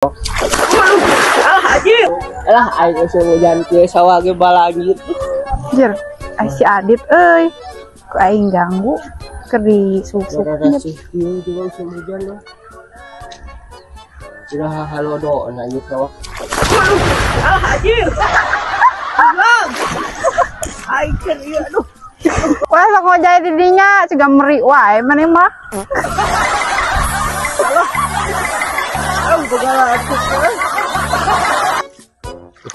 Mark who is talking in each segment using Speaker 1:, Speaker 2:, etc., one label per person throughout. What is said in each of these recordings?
Speaker 1: Alah aing geus hujan kieu sawah ge balangit.
Speaker 2: Jir, ai si Adit euy. Ku aing ganggu keur disuk-suk.
Speaker 1: Kieu juga musim hujan mah. Udah halodo nanya sawah. Alah anjir. Aing keur ieu aduh.
Speaker 2: Wah, sok ngojay di dinya siga meri wae maneh mah.
Speaker 1: Alah. Aduh, boga atuh.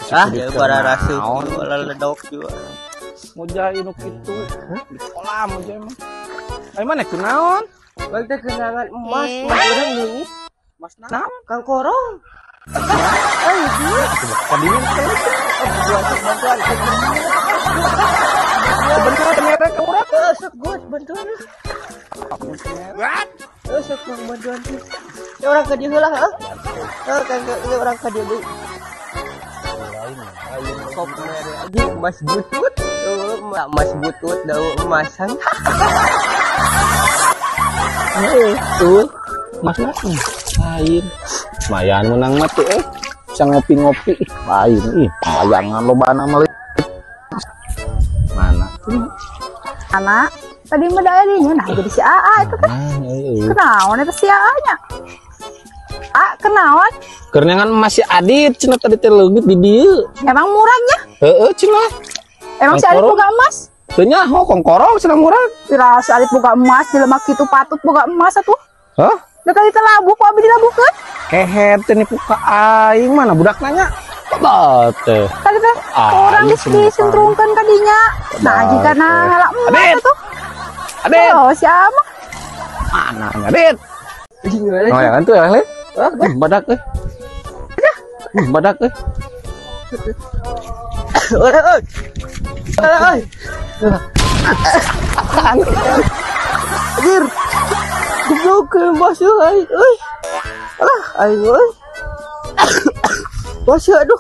Speaker 1: Ah, ya bara rasuh, bara ledok juga.
Speaker 3: Ngojay nu kitu di kolam ngojay mah. Ai maneh kunaon?
Speaker 1: Balik teh kenangan emas, emas urang leungit.
Speaker 3: Mas naon?
Speaker 1: Kang Korong. Ai,
Speaker 3: kadinya
Speaker 1: bantuan.
Speaker 3: Bentar ternyata ke urang.
Speaker 1: Sok gus bantuan. Sok bang bantuan. Ya urang ka dieu heula heuh. Heuh kan urang ka dieu deui. Sok mere aduh emas butut. Emas butut dau emasan.
Speaker 3: Tuh, emas naon? Lain. Lumayan menang mah tuh bisa ngopi-ngopi. Lain ih, bayangan lobana mah. Mana?
Speaker 2: Anak, tadi mah da dinya nah jadi si AA itu kan. Kenaon eta si AA nya? A, kenaon?
Speaker 3: Kerenangan emas si Adit cenah tadi teh leungit di dieu.
Speaker 2: Emang murahnya?
Speaker 3: Heeh cenah.
Speaker 2: Emang si Adit boga emas?
Speaker 3: Teu nyaho kongkorong cenah murah.
Speaker 2: Kira si Adit boga emas jelema kitu patut boga emas atuh.
Speaker 3: Hah?
Speaker 2: Da tadi teh labu ku abi dilabukeun.
Speaker 3: Kehet teh nipu ka aing mana budak nanya. Babat teh.
Speaker 2: Tadi teh orang geus disentrungkeun ka dinya. Nah jika na ngala emas atuh.
Speaker 3: Adit.
Speaker 2: Oh, siapa?
Speaker 3: Mana Adit? Oh ya kan tuh ya, Le. Badak euy. Badak euy.
Speaker 1: Oi. Oi. Anjir. Goblok basuh aing euy. Alah aing euy. Basuh aduh.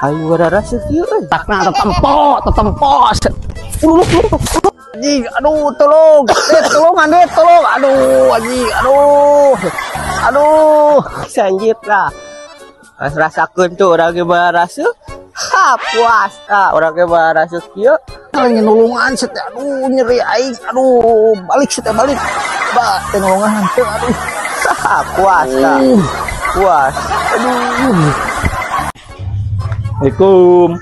Speaker 1: Aing wararaseuh kieu euy.
Speaker 3: Takna tetempo, tetempo. Anjing, aduh tolong. Tolong Adit, tolong. Aduh, anjing, aduh. Aduh,
Speaker 1: sanjit lah. Mas rasakeun tuh urang ge baraseuh. Ha, puas. Ah, urang ge baraseuh kieu.
Speaker 3: Nulungan set, aduh nyeri aing. Aduh, balik set balik. Ba, teh nulungan teu aduh.
Speaker 1: Ha, puas lah. Puas.
Speaker 3: Aduh. Assalamualaikum.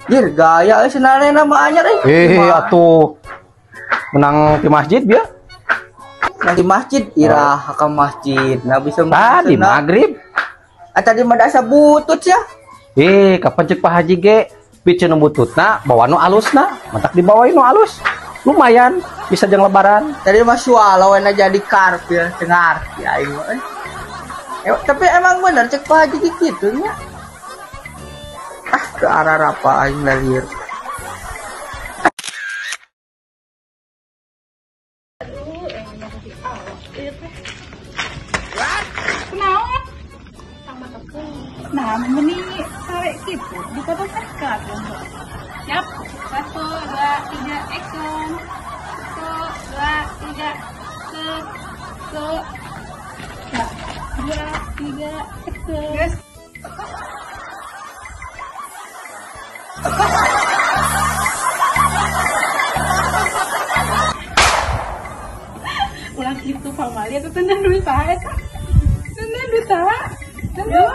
Speaker 1: Jir, gaya euy senarena mah anyar euy.
Speaker 3: Eh, atuh. Menang di masjid bieu.
Speaker 1: Nang di masjid irah ka masjid. Nah bisa
Speaker 3: tadi maghrib.
Speaker 1: Ah tadi mah asa butut ya.
Speaker 3: Eh, kapan cek Pak Haji ge piceun nu bututna bawa nu alusna, matak dibawain nu alus. Lumayan bisa jang lebaran.
Speaker 1: Tadi mah suala we jadi karpil teu ngarti aing mah. Tapi emang bener cek Pak Haji kitu nya. Ah, ke arah apa aing lalir.
Speaker 2: Kunaon? Nah, meni sare kitu dipoto teh ka.
Speaker 4: Siap. 1 2 3 action. 1 2 3 1 2 3 action. Ulang gitu pamali atau tenang duit saha eta? Tenang duit saha? Tenang.